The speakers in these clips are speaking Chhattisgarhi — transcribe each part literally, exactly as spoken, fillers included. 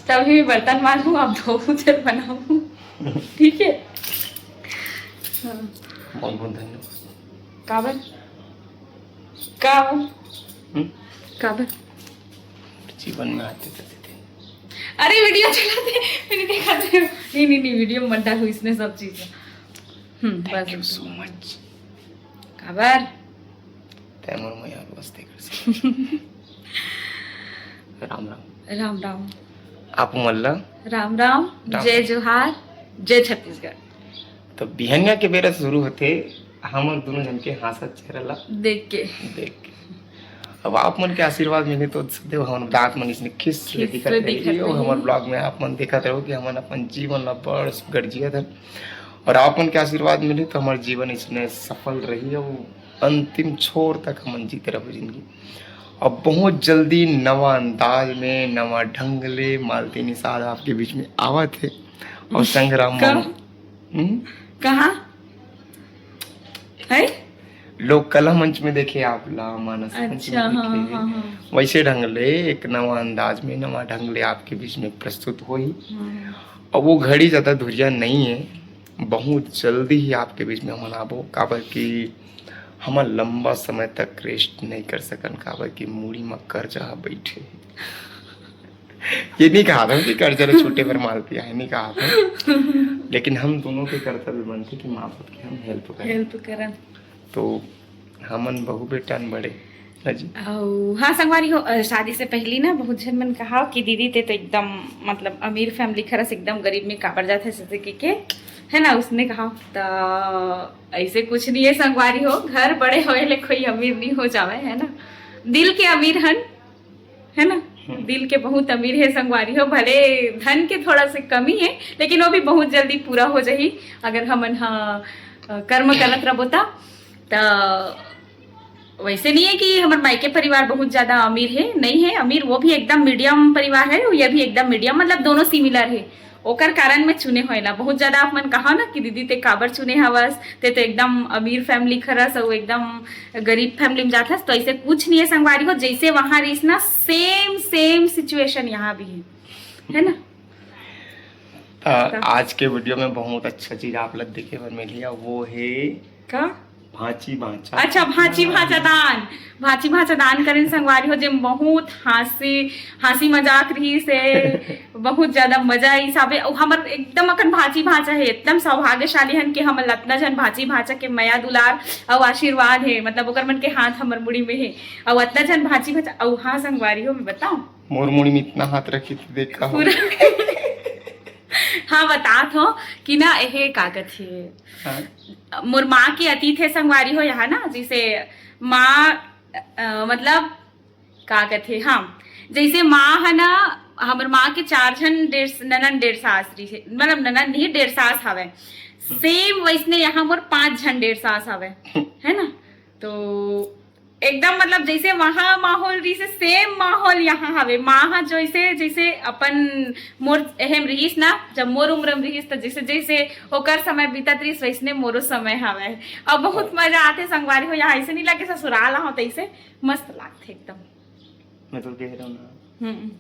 तभी मैं बर्तन मांजूं, आप धोऊ, फिर बनाऊं। ठीक है। हाँ। बहुत बहुत धन्यवाद। काबर? काबर? हम्म? काबर? जीवन में आते जाते थे। अरे, वीडियो चलाते, मैंने देखा था। नहीं, नहीं, नहीं, वीडियो मत डालो, इसने सब चीज। हम्म, बस। Thank you so much। काबर? तै मोर मया के वास्ते कर सके। राम राम। राम राम। आप मन ला राम राम, राम। जय जोहार, जय छत्तीसगढ़। तो बिहनिया के बेरा शुरू होथे हमर दोनों जन के हाँसत चेहरा ला देख के। देख के। अब आप मन के आशीर्वाद मिले तो सदैव हमन दांत मन इसने खिस खिस दिखत से रही। दिखत और रही। हमर vlog में आप मन देखत रहो कि हमन अपन जीवन ला बड़ सुघर जियत हन। और आप मन के आशीर्वाद मिले तो हमर जीवन इसने सफल रही और अंतिम छोर तक हमन जीते रहबो जिंदगी। अब बहुत जल्दी नवा अंदाज में, नवा ढंग ले मालती निषाद आपके बीच में आवत हे। और संग्राम का? मम-, हम्म? कहाँ? है? लोक कला मंच में देखे आप ला, मानस मंच अच्छा, में हाँ, देखे। हाँ, हाँ। वैसे ढंग ले, एक नवा अंदाज में, नवा ढंग ले आपके बीच में प्रस्तुत होही। हाँ। अब वो घड़ी ज्यादा धुरिया नहीं है, बहुत जल्दी ही आपके बीच में हमन आबो, काबर कि हमन लंबा समय तक rest नहीं कर सकन, काबर कि मुड़ी म कर्जा ह बैठे। ये नहीं कहा था कि कर्जा ल छूटे बर मालती है, नहीं कहा था। लेकिन हम दोनों के कर्तव्य बनथे कि माँ बाप के हम help करें। Help करन। तो हमन बहू बेटा न बड़े, है जी। अउ हाँ संगवारी हो, अ, शादी से पहली ना बहुत झन मन कहा कि दीदी ते तो एकदम मतलब अमीर family खरस, एकदम गरीब में काबर जाथे से के, है ना, उसने कहा। तो ऐसे कुछ नहीं है संगवारी हो, घर बड़े होए ले कोई अमीर नहीं हो जावे, है ना, दिल के अमीर हन, है ना, हम्म। दिल के बहुत अमीर है संगवारी हो। भले धन के थोड़ा से कमी है, लेकिन वो भी बहुत जल्दी पूरा हो जाही अगर हमन ह, अ, कर्म करत रबो ता। त वैसे नहीं है कि हमर मायके परिवार बहुत ज्यादा अमीर है, नहीं है अमीर, वो भी एकदम medium परिवार है, ये भी एकदम medium, मतलब दोनों similar है। ओकर कारण मैं चुने होएला। बहुत ज्यादा आप मन कहा ना कि दीदी ते काबर चुने हवस, ते तो एकदम अमीर family खरस अउ एकदम गरीब family में जाथस, तो ऐसे कुछ नहीं है संगवारी हो। जैसे वहां रहीस ना, same same situation यहाँ भी है, है ना? त आज के video में बहुत अच्छा चीज आप लोग देखे बर मिलही, वो है का? भांची भांचा। अच्छा, भांची भांचा दान, भांची भांचा दान करेन संगवारी हो, जे बहुत हांसी, हांसी मजाक रहीस हे, बहुत ज्यादा मजा आइस हवे। अउ हमर एकदम अकन भांची भांचा हे, एकदम सौभाग्यशाली हन कि हमन ला अतना झन भांची भांचा के मया दुलार अउ आशीर्वाद हे, मतलब ओकर मन के हाथ हमर मुड़ी में हे, अउ अतना झन भांची भांचा। अउ हाँ संगवारी हो, मैं बताऊं, मोर मुड़ी में इतना हाथ रखी थी, देख का हो। पूरा हाँ, बतात हो कि ना, एहे का कथे, हाँ। मोर माँ के अतीत है संगवारी हो यहाँ ना, जैसे माँ, अ, मतलब का कथे, हाँ, जैसे माँ है ना, हमर माँ के चार झन डेढ़, ननन डेढ़ सास रही है, मतलब ननन नहीं, डेढ़ सास हवे। Same वैसने यहाँ मोर पांच झन डेढ़ सास हवे, है ना? तो एकदम मतलब जैसे वहाँ माहौल रही से same माहौल यहाँ हवे। माँ हा जैसे, जैसे अपन मोर एहम रहीस ना, जब मोर उम्र में रहीस, तो जैसे जैसे ओकर समय बीतत रहीस, वैसने मोरो समय हवे। अब बहुत मजा आथे संगवारी हो, यहाँ ऐसे नहीं लगे ससुराल हो, तो ऐसे मस्त लागथे एकदम। मैं तो कह रहा हूँ ना, हम्म।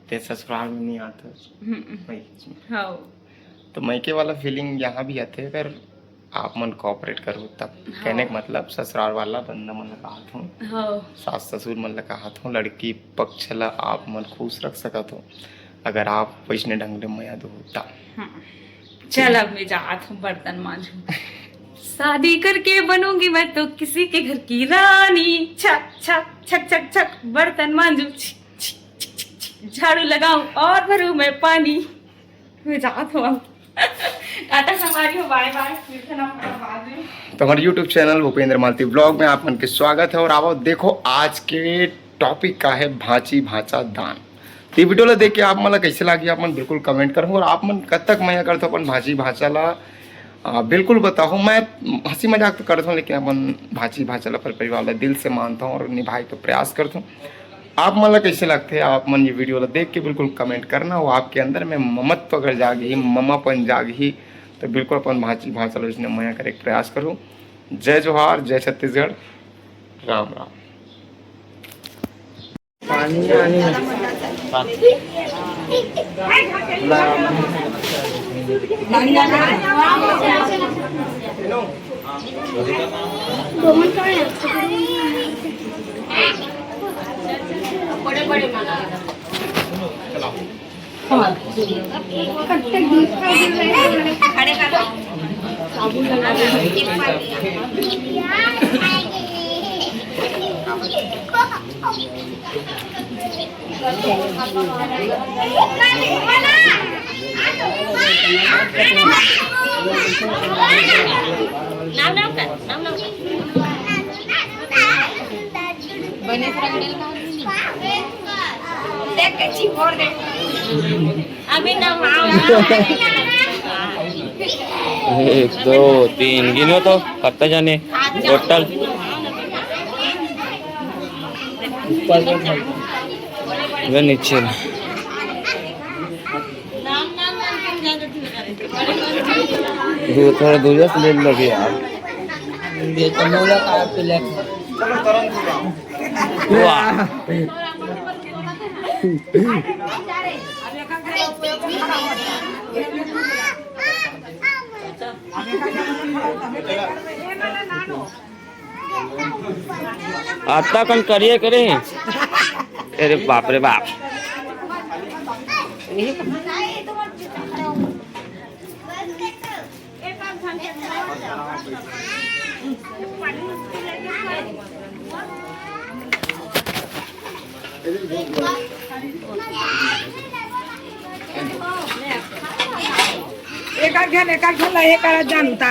ते ससुराल में नहीं आता। हम्म। वही चीज। हाँ। तो मइके वाला feeling यहाँ भी आथे, अगर आप मन cooperate करहू तब। हाँ। कहने का मतलब ससुराल वाला बंदा मन ला कहत हूँ, हाँ। सास ससुर मन ला कहत हूँ, लड़की पक्ष ला आप मन खुश रख सकत हो, अगर आप वैसने ढंग ले मया दो तब। हाँ। चल, अब मैं जात हूँ बर्तन मांजू। शादी करके बनूंगी मैं तो किसी के घर की रानी। छक छक छक छक छक बर्तन मांजू, छी, छी, झाड़ू लगाऊं और भरूं मैं पानी। मैं जात हूँ अब। टाटा संगवारी हो, bye bye, मिलते ना बाद में। तो हमारे YouTube channel Bhupendra Malti vlog में आप मन के स्वागत है। और आओ देखो आज के topic का है भांची भांचा दान। तो ये video ला देख के आप मन ला कैसे लागी, आप मन बिल्कुल comment करहू। और आप मन कब तक मया करथो अपन भांची भांचा ला, आ, बिल्कुल बताओ। मैं हंसी मजाक तो करत हूँ, लेकिन अपन भांची भांचा ला, अपन परिवार ला दिल से मानता हूँ और निभाए के प्रयास करता हूँ। आप मन ला कैसे लगथे, आप मन ये video ला देख के बिल्कुल comment करना। वो आपके अंदर में ममत्व अगर जागही, ममापन जागही, तो बिल्कुल अपन भांची भांचा ला इसने मया करे के प्रयास करो। जय जोहार, जय छत्तीसगढ़, राम राम। पानी आने में। नाम नाम कर, नाम नाम कर। बने रंगेल का देख के चिपोर दे। अभी ना माँ। एक, दो, तीन, गिनो तो कत्ता जाने टोटल। वे नीचे ना। दो, थोड़ा दूर से ले लो यार। ये तो मोला का आपके लेफ्ट। वाह। आता कौन करिए करे? अरे बाप रे बाप। एक आध झन, एक आध झन ला ये करा जानता।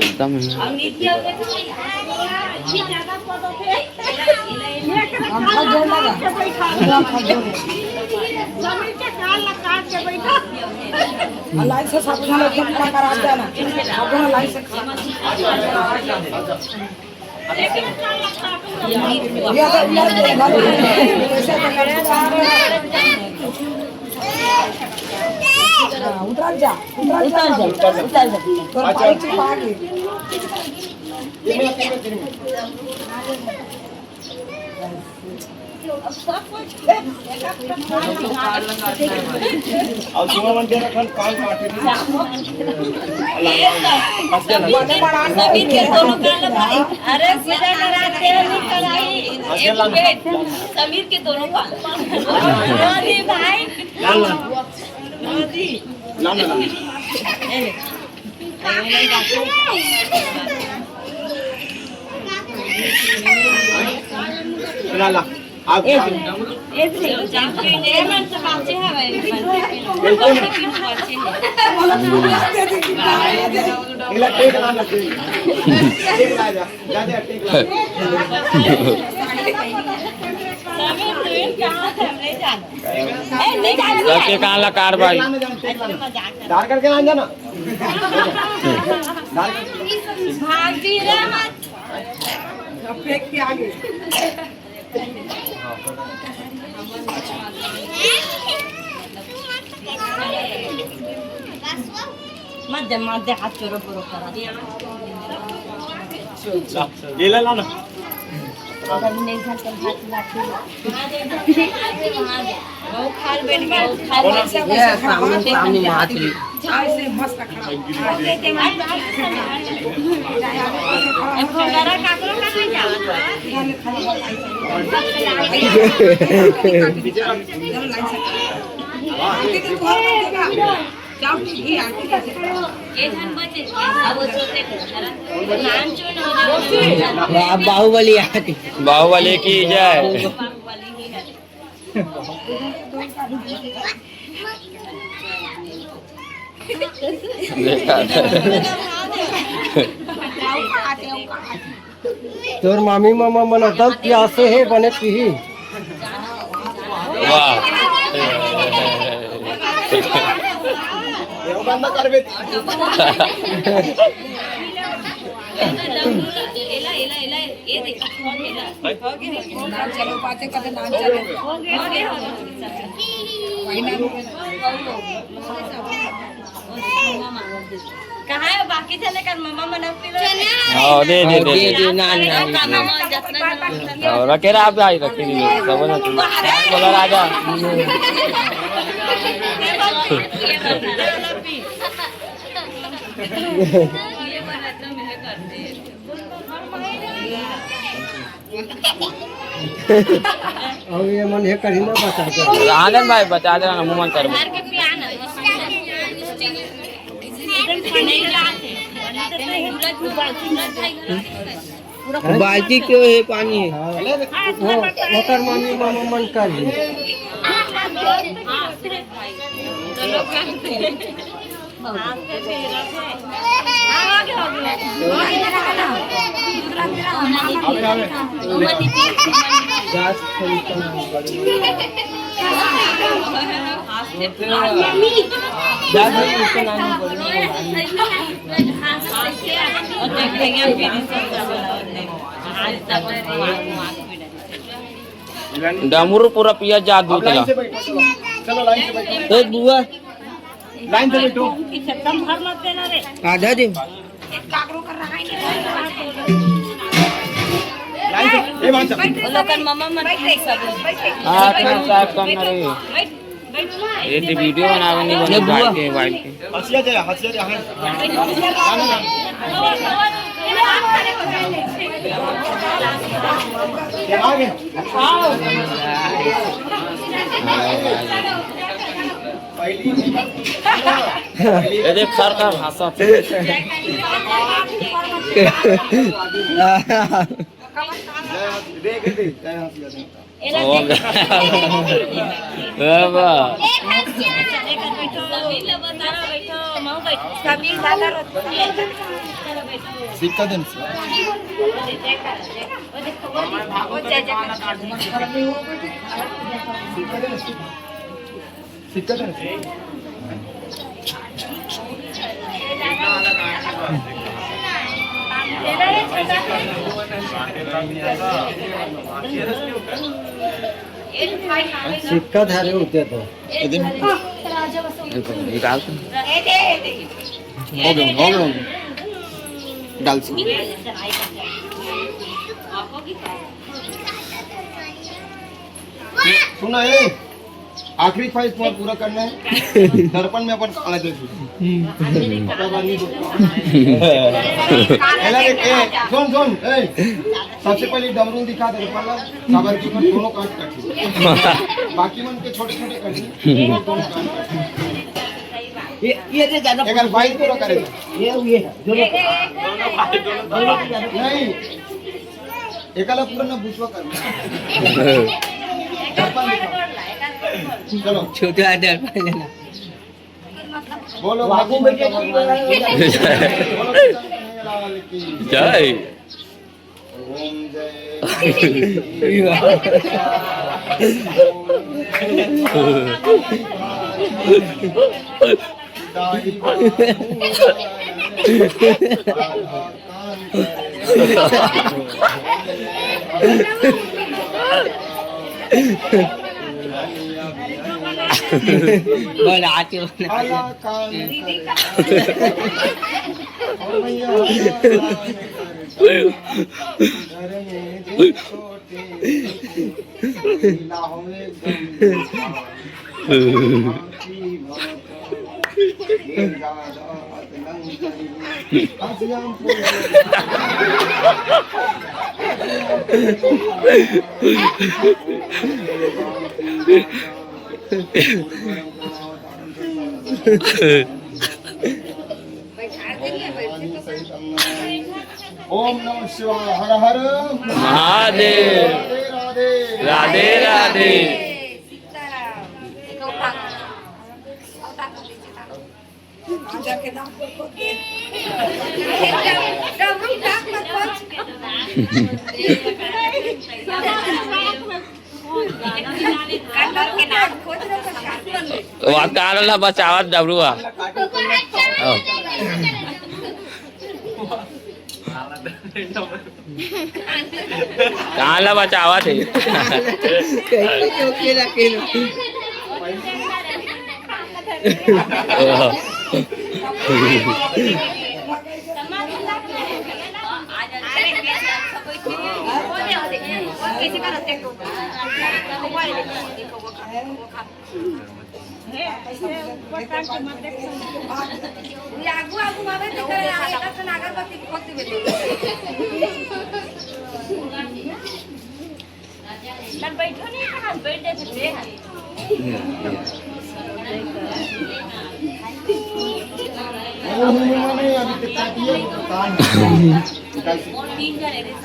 एकदम। लाइन से सब झन एकदम खड़ा करा जाना। सब झन लाइन से खड़ा। उतरल जा, उतरल जा, उतरल जा। तोर पाई चुपा के। अब सुबह मन के रखन कान काटे। समीर के दोनों कान लगा भाई। अरे सीधा कराते हैं, नहीं कराई। एक पेट, समीर के दोनों कान। अरे भाई। ला, ला, ला। ला, ला। आप ए, ए, ए, ए, मन तो बाचे हवे। इला टेक ला ना, टेक। टेक ला जा। जा, जा, टेक ला। सबके कान ला काट भाई। धार करके ना जाना। धार करके। भाग जी रे मत। अब फेंक के आगे। मत दे, मत दे, हाथ चोरो बोरो करा। ये ले ला ना। अगर नहीं घर के भात लाके। वो खाल बैठ गया, वो खाल बैठ गया। ये सामने, सामने में हाथ ले। बाहुबली आके। बाहुबली की जय। तोर मामी मामा मन अतक प्यासे हे, बने पीही। वाह। कहाँ है बाकी जने कर मम्मा मन? हाँ, दे, दे, दे, दे। ना, ना, ना। और रखे रहा, आप आई रखे नहीं, सब ना तुम। बोला राजा। अब ये मन हे कहीं ना बचा के। आनंद भाई, बचा देना, मुंह मन कर। बाल्टी क्यों है, पानी है। हाँ, वो, ओकर मम्मी मामा मन कर ली। डमरू पूरा पिया जा दूध ला। चलो, लाइन से बैठो। ए बुआ। लाइन से बैठो। आधा दे। लाइन से, ए, वहाँ से। वो लोगन मम्मा मन सब। हाँ, सब साफ करना रे। ये तो वीडियो बनावे नहीं बने, ये बुआ। भाई के, भाई के। हंसिया जाए, हंसिया जाए, हाँ। क्या आ गए? ये देख सर का भाषा। सिक्का देना। सिक्का देना। सिक्का धारे होते तो। निकाल। हो गया, हो गया, हो गया। डाल से। सुना ए, आखिरी ख्वाहिश तुम्हारा पूरा करना है। दर्पण में अपन काला देख लो। पता बात नहीं तो। ए, ए, सुन, सुन, ए, सबसे पहले डमरू दिखा दर्पण ला, काबर की मन दोनों कान कटी। बाकी मन के छोटे-छोटे कटी, दोनों कान कटी। ये, ये दे ज्यादा एक बार भाई पूरा करेगा। ये, ये, दोनों। नहीं। एकाला पूरा ना बुझवा कर। चलो। छोटे आदर पाले ना। बोलो बाबू बेटे की। बोलो जय। ओम जय। बना के बना। ओम नमः शिवाय। हर हर महादेव। राधे राधे। राधे राधे। वहाँ कान ला बचावत डमरू हा। कान ला बचावत हे।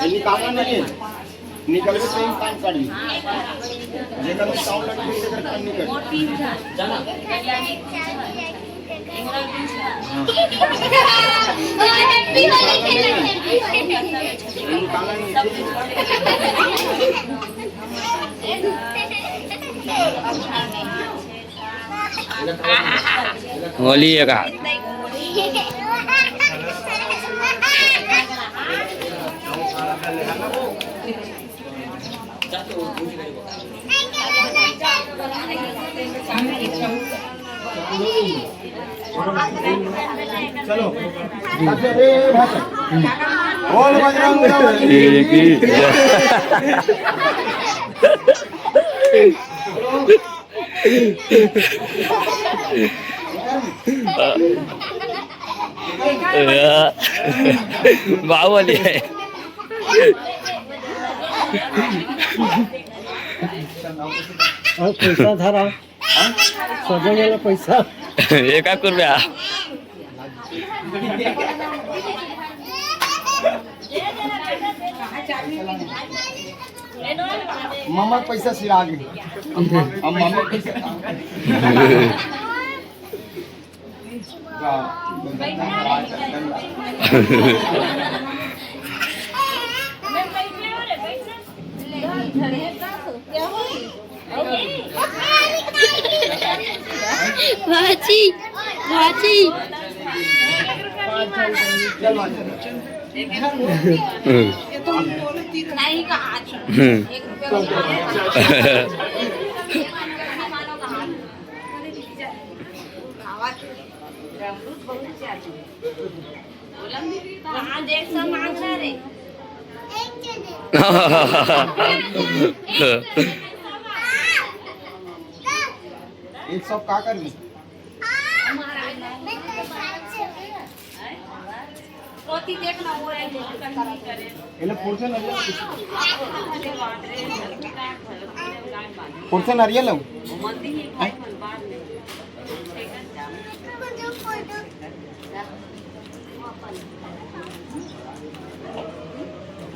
निकालना नहीं है। निकलबे तो ही पान काढ़ी। जेकर में साउंड लगे, तेकर पान निकल। होली है का? चलो। बोल बजरंग बली। तेरी की जय। बाहुबली है। और पैसा धरा। सजन वाला पैसा। एक लाख रुपया। मामा पैसा सिरा गे। अब मामा पैसा। भाजी, भाजी। हम्म। हम्म। एक सौ का करबी? एला फोड़थे नरिया। फोड़थे नरिया लो।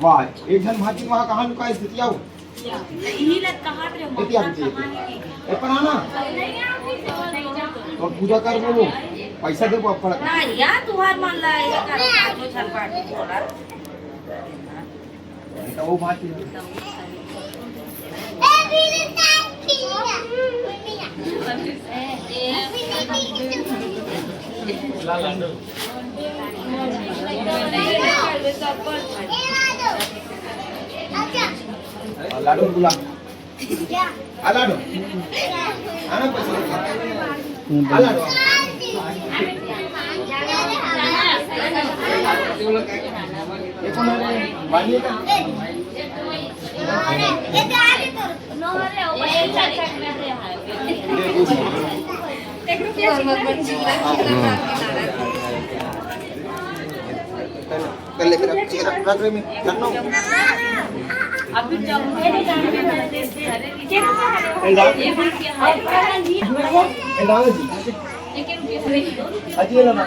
वाह, एक झन भांति वहाँ कहाँ लुकाइस, एती आव। इही ला कहत रहे, ए, एती आव, एती आव। ए, पर आना। और पूजा कर वो, पैसा दे वो, पर ना, या तुहार मन ला, ये कर, पाँचों झन पार्टी बोला। त वो बात ही है। लाडू बुला। आ लाडू। आना पैसा। आ लाडू। ये कौन है रे? मानिए का? पहले मेरा चेहरा रख रहे मैं, रख लो। अभी जब मेरे जान में दे दे, अरे, ये डाल। ये डाल जी। अजी, ये लो ना।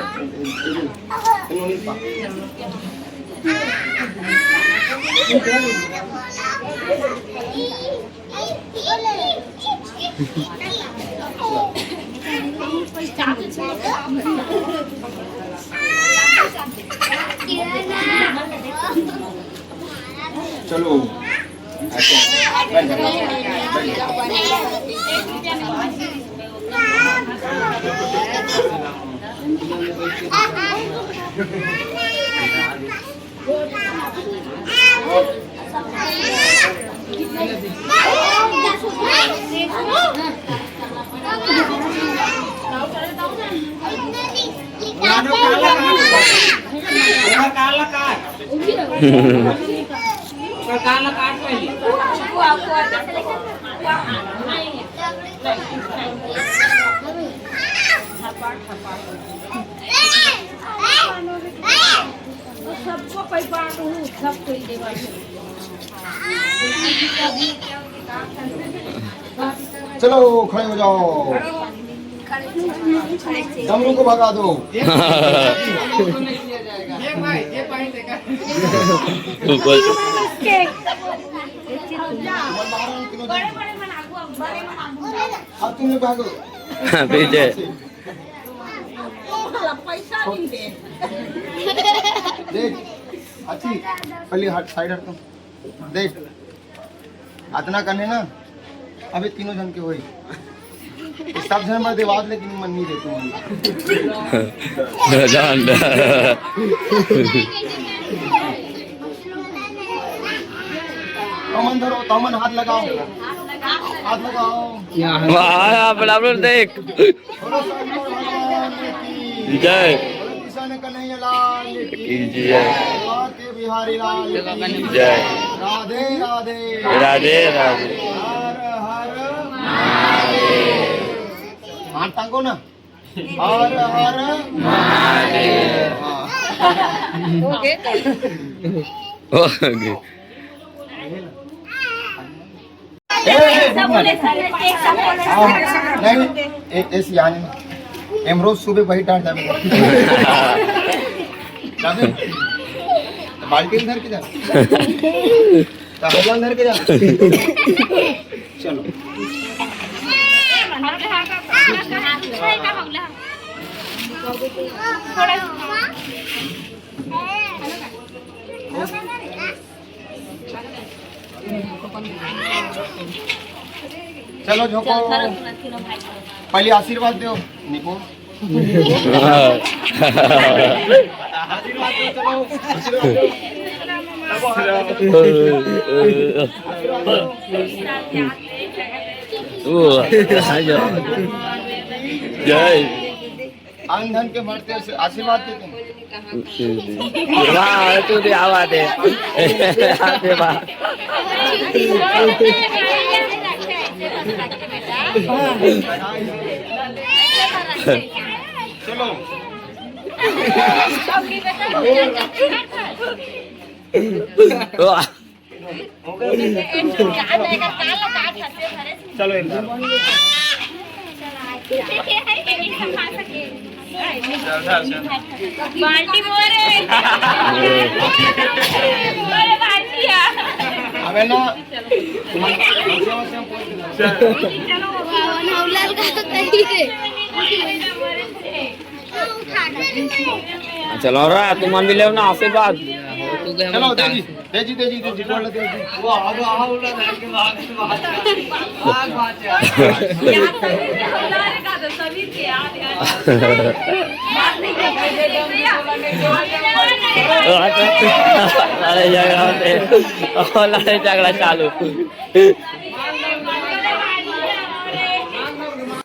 चलो। अच्छा, बन जा, बन जा। सबको पैसा तो हूँ, सबको ही देवा। चलो, खड़े हो जाओ। डमरू को भगा दो। ऊपर। अब तुम लोग भागो। पीछे। देख, अच्छी, पहले हट, साइड हट तुम। देख, अतना करने ना, अभी तीनों जन के होई। सब जन बर देवात, लेकिन मन नहीं देते मन। जान। तमन धरो, तमन हाथ लगाओ, हाथ लगाओ। वाह, बराबर देख। जय। कृष्ण कन्हैया लाल की जय। बिहारी लाल की जय। राधे राधे। राधे राधे। हर हर महादेव। हाथ टांगो ना। हर हर महादेव। हाँ। ओके। ए, ए, रुक ना। नहीं, ए, ए, सियान, एम रोज सुबह वही टाइम जाबे। जाबे? तो बाल्टी धर के जा। तो हौला धर के जा। चलो। चलो झोंको। पहले आशीर्वाद दो। निको। आशीर्वाद दो, चलो। आशीर्वाद दो। ओ, जय। अन्न धन के बढ़ते से आशीर्वाद दे तुम। वाह, तू भी आवा दे। आते बा। चलो। वाह। चलो एक बार। बाल्टी मोरे। मोरे बाल्टी आ। अबे ना। चलो रा, तुम भी लेव ना आशीर्वाद। चलो, दे जी, दे जी, दे जी, दे जी, बोल दे जी। लड़ाई झगड़ा होते, लड़ाई झगड़ा चालू।